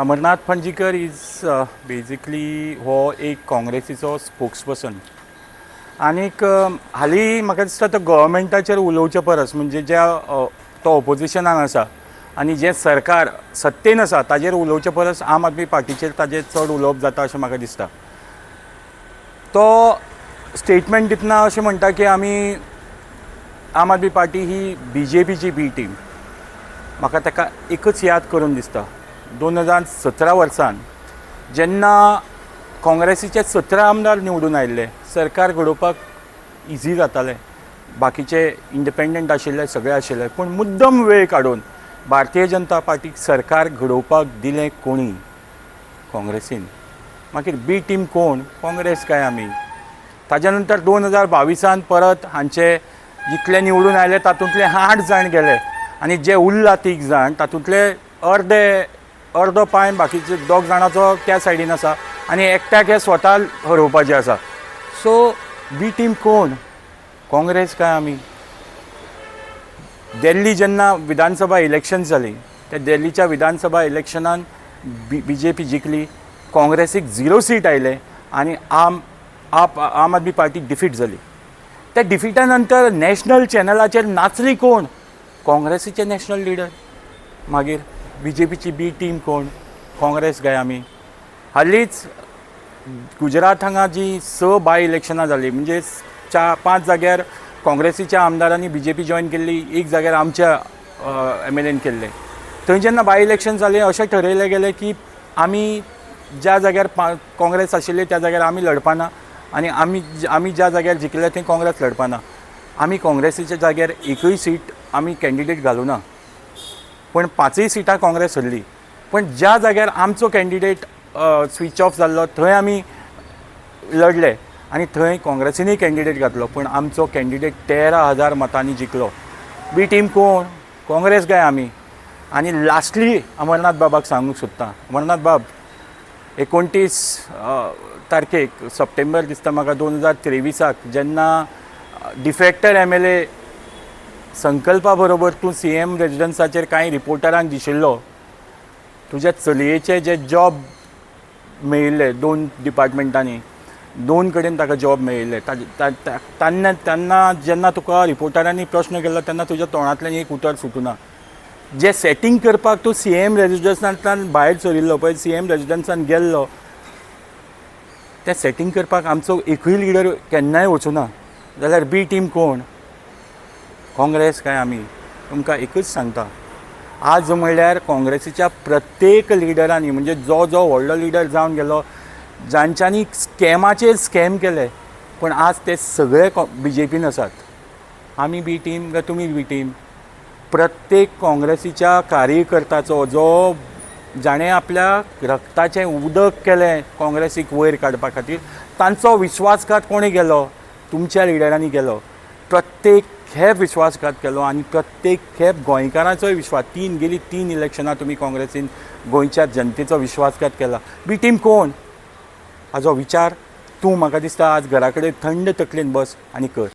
Amarnath पणजीकर is basically हो एक काँग्रेसीचो spokesperson आनीक हालीं म्हाका दिसता तो गव्हर्मेंटाचेर उलोवचे परस म्हणजे ज्या तो ओपोजिशनान आसा आनी जें सरकार सत्तेन आसा ताजेर उलोवचे परस आम आदमी पार्टीचेर ताजें चड उलोवप जाता अशें म्हाका दिसता. तो स्टेटमेंट दितना अशें म्हणटा की आमी आम आदमी पार्टी ही बी जे पीची बी टीम. म्हाका ताका एकच याद करून दिसता, 2017 वर्सान जेन्ना काँग्रेसीचे 17 आमदार निवडून आयिल्ले, सरकार घडोवपाक इजी जातालें, बाकीचे इंडिपेंडंट आशिल्ले, सगळे आशिल्ले, पूण मुद्दम वेळ काडून भारतीय जनता पार्टीक सरकार घडोवपाक दिलें कोणी? काँग्रेसीन. मागीर बी टीम कोण? काँग्रेस काय आमी? ताज्या नंतर 2022 परत हांचे जितले निवडून आयले तातूंतले 8 जाण गेले आनी जे उरला 3 जाण तातूंतले अर्दे अर्दो पांय बाकीचे 2 जाणाचो त्या सायडीन आसा आनी एकट्याक हे स्वता हरोवपाचे आसा. सो बी टीम कोण? काँग्रेस काय आमी? दिल्ली जेन्ना विधानसभा इलेक्शन जाली त्या दिल्लीच्या विधानसभा इलेक्शनान बी जे पी जिखली, काँग्रेसीक 0 सीट आयले आनी आम आप आम आदमी पार्टी डिफीट जाली. त्या डिफिटा नंतर नॅशनल चॅनलाचेर नाचली कोण? काँग्रेसीचे नॅशनल लिडर. मागीर बी जे पीची बी टीम कोण? काँग्रेस काय आमी? हालींच गुजरात हांगा जी 6 बाय इलेक्शनां जालीं, म्हणजे 4-5 जाग्यार काँग्रेसीच्या आमदारांनी बी जे पी जॉयन केल्ली, एक जाग्यार आमच्या एम एल एन केल्लें. थंय जेन्ना बाय इलेक्शन जालें अशें ठरयलें गेलें की आमी ज्या जाग्यार काँग्रेस आशिल्ली त्या जाग्यार आमी लढपाना आनी आमी ज्या जाग्यार जिखले थंय काँग्रेस लढपाना. आमी काँग्रेसीच्या जाग्यार एकूय सीट आमी कॅन्डिडेट घालूना, पूण 5 सिटां काँग्रेस हरली. पूण ज्या जाग्यार आमचो कॅन्डिडेट स्विच ऑफ जाल्लो थंय आमी लढले आनी थंय काँग्रेसीनूय कॅन्डिडेट घातलो, पूण आमचो कॅन्डिडेट 13,000 मतांनी जिखलो. बी टीम कोण? काँग्रेस काय आमी? आनी लास्टली अमरनाथ बाबाक सांगूंक सोदता, अमरनाथ बाब, 29 तारखेक सप्टेंबर दिसता म्हाका 2023 जेन्ना डिफेक्टर एम एल ए संकल्पा बरोबर तूं सी एम रेजिडन्साचेर कांय रिपोर्टरांक दिशिल्लो, तुज्या चलयेचे जे जॉब मेळिल्ले 2 डिपार्टमेंटांनी, 2 कडेन ताका जॉब मेळिल्ले, तेन्ना जेन्ना तुका रिपोर्टरांनी प्रश्न केल्लो तेन्ना तुज्या तोंडांतल्यान एक उतर सुटूना. जे सेटींग करपाक तूं सी एम रेजिडन्सांतल्यान भायर सरिल्लो पळय, सी एम रेजिडन्सान गेल्लो, तें सेटींग करपाक आमचो एकूय लिडर केन्नाय वचूना. जाल्यार बी टीम कोण? काँग्रेस काय आमी? तुमकां एकूच सांगता, आज म्हणल्यार काँग्रेसीच्या प्रत्येक लिडरांनी, म्हणजे जो जो व्हडलो लिडर जावन गेलो, जांच्यांनी स्कॅमाचेर स्कॅम केले, पूण आज ते सगळे बी जे पीन आसात. आमी बी टीम काय तुमी बी टीम? प्रत्येक काँग्रेसीच्या कार्यकर्त्याचो जो जाणें आपल्या रक्ताचें उदक केलें काँग्रेसीक वयर काडपा खातीर, तांचो विश्वासघात कोणें केलो? तुमच्या लिडरांनी केलो. प्रत्येक खेप विश्वासघात केलो आनी प्रत्येक खेप गोंयकारांचोय विश्वास. गेली 3 इलेक्शनां तुमी काँग्रेसीन गोंयच्या जनतेचो विश्वासघात केला. बी टीम कोण? हाजो विचार तूं म्हाका दिसता आज घरा कडेन थंड तकलेन बस आनी कर.